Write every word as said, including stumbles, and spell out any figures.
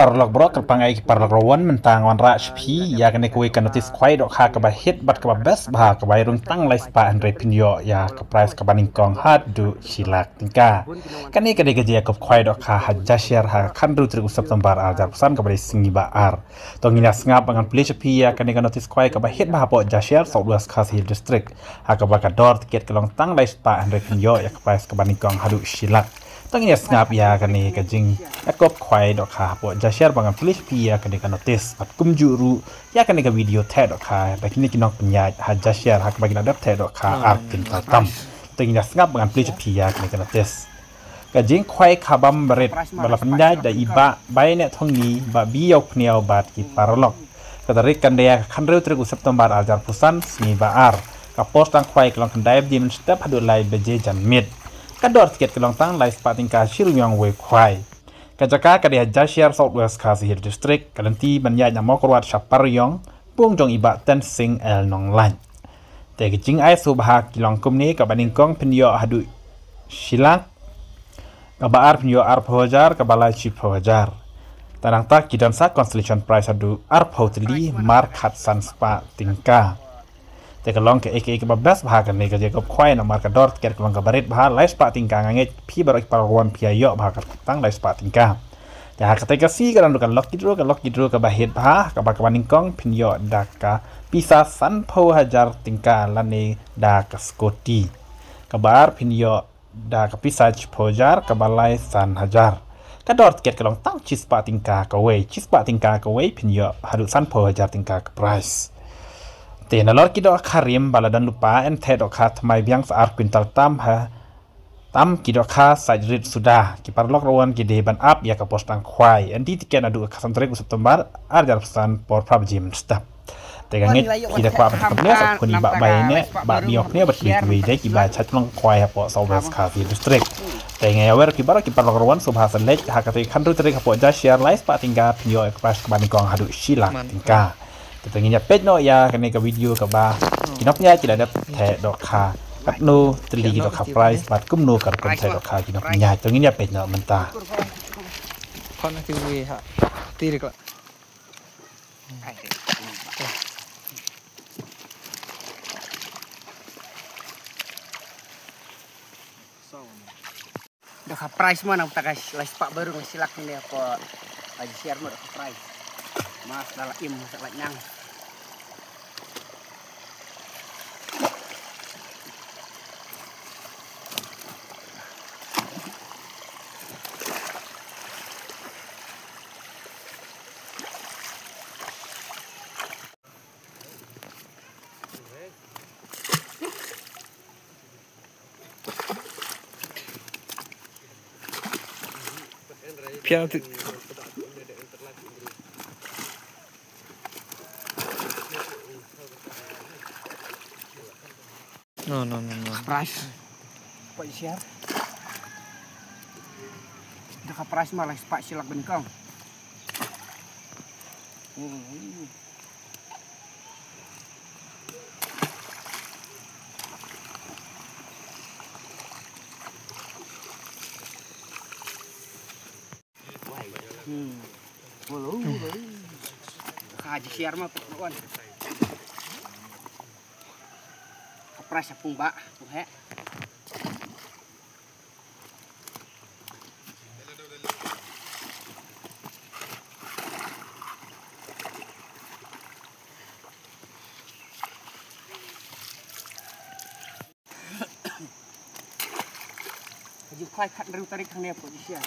Paralok bro, kyrpang ai ki paralok rawan mynta nga wanrah sha phi ïa kane kawei ka notice khwai dohkha kaba hit bad kaba best bha kaba ïa rung tang lai spah hynrei phin ïoh ïa ka prize kaba nyngkong haduh shi lak tyngka. Kane ka dei ka jingïakob khwai dohkha ha Jashiar ha ka khathynriew tarik u September ar hajar arphew san kaba dei sngi ba ar. To ngin ïa sngap ba ngan plie sha phi ïa kane ka notice khwai kaba hit bha hapoh Jashiar, South West Khasi Hills District. Ha kaba ka dor tiket ka long tang lai spah hynrei phin ïoh ïa ka prize kaba nyngkong haduh shi lak. To ngin ïa sngap ïa kane ka jingïakob khwai dohkha hapoh Jashiar ba ngan plie sha phi ïa kane ka notice bad kumjuh ruh ïa kane ka video theh dohkha ba kine ki nongpynïaid ha Jashiar ha kaba ki la dep theh dohkha ar kwintal tam. To ngin ïa sngap ba ngan plie sha phi ïa kane ka notice. Ka jingkhwai khabam barit ba la pynïaid da i Bah Baiïainehthongni Bah Biaw Pniaw bad ki paralok. Ka tarik kan dei ka khathynriew tarik u September ar hajar arphew san, sngi ba ar. Ka por sdang khwai ka long khyndai baje mynstep haduh lai baje janmiet. Ka dor tiket ka long tang lai spah tyngka shi ryniong wei khwai. Ka jaka ka dei ha Jashiar, South West Khasi Hills District. Ka lynti ban ïaid na Mawkyrwat sha Pariong, pung jong i Bah Tensing L Nonglait. Te ka jingai sngewbha ki long kumne, kaba nyngkong phin ïoh haduh shi lak, kaba ar phin ïoh arphew hajar, kaba lai shiphew hajar. Te nangta ki don sa consolation prize haduh arphew tylli, mar khatsan spah tyngka. Te ka long kaei kaei kaba best bha kane ka jingïakob khwai namar ka dor tiket ka long kaba rit bha, lai spah tyngka. Nga ngeit phi baroh ki paralok rawan phi ïa ïoh bha ka tang lai spah tyngka. Te ha kata ka sngi ka don ruh ka lucky draw, ka lucky draw kaba hit bha, kaba kaba nyngkong phin ïoh da ka pisa sanphew hajar tyngka lane da ka scooty. Kaba ar phin ïoh da ka pisa shiphew hajar, kaba lai san hajar. Ka dor tiket ka long tang shispah tyngka kawei, shispah tyngka kawei phin ïoh haduh sanphew hajar tyngka ka prize. Te nalor ki dohkha rim ba la don lypa, yn theh dohkha thymmai biang sa ar kwintal tam ha tam ki dohkha sait rit suda. Ki paralok rawan ki dei ban ap ïa ka por sdang khwai. Yn die tiket naduh ka khatsan tarik u September ar hajar arphew san por phra baje mynstep. Te nga ngeit ki da kwah ban pynlong sa kuni Bah Baiïaineh, Bah Biaw Pniaw bad kiwei kiwei de kiba shait pynlong khwai hapoh South West Khasi District. Te nga ïawer ki baroh ki paralok rawan sngewbha sa leit ha kata ka khathynriew tarik hapoh Jashiar, lai spah tyngka phin ïoh ïa ka prize kaba nyngkong haduh shi lak tyngka. Te to ngin ïa peit noh ïa kane ka video kaba ki nongpynïaid ki la dep theh dohkha katno tylli ki dohkha prize bad kumno ka rukom theh dohkha ki nongpynïaid. To ngin ïa peit noh mynta. Khon na kiwei ha. Ti ri kla. Dohkha prize mo nangta ka lai spah baru ngi shi lak ne ko. Aji share mo dohkha prize. Mas da la im sa la nang. Piang tu. No, no, no, no. Prize. Pak share. Dohkha prize malah sepak silak bengkong. Hmm. Hmm. Hello. Ka ji share ma pek wan. Ka prize pung ba, pung he. Ka jingkhwai khathynriew tarik hangne ko jingshia.